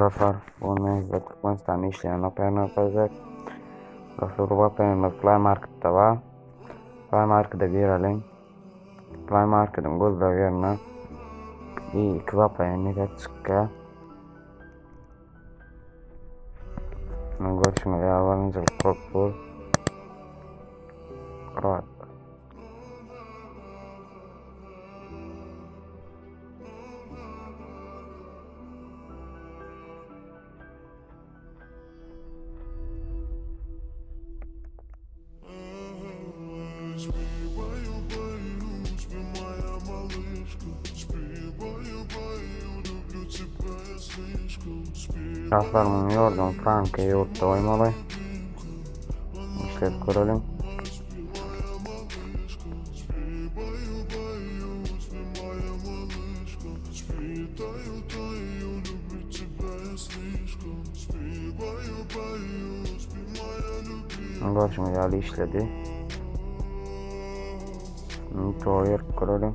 Dostlar, bu gün men size Türkmenistanda işleýän VPN görkezjek. Dostlar, bu VPN-imiz Play Marketde bar. Play Markete gireliň. Play Marketiň gözleg ýerine i2 VPN diýsek çykýar. Muny görşüňiz ýaly birinjilik bolup dur. Dostlar muny ýurduň franky ýurtda goýmaly. Işledip göreliň. Görşüňiz ýaly işledi. Indi toý berip göreliň.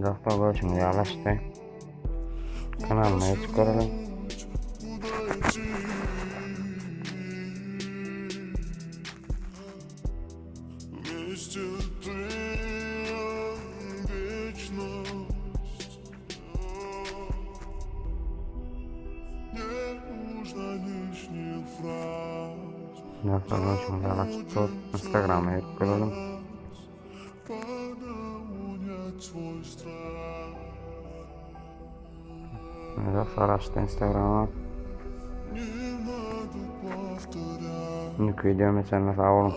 Dostlar görşüňiz ýaly açdy. Kanalyna geçip göreliň. Dostlar görşüňiz ýaly açyp dur. Instagrama girip göreliň. Dostlar açdy Instagrama. Indiki videoma çenli sag boluň.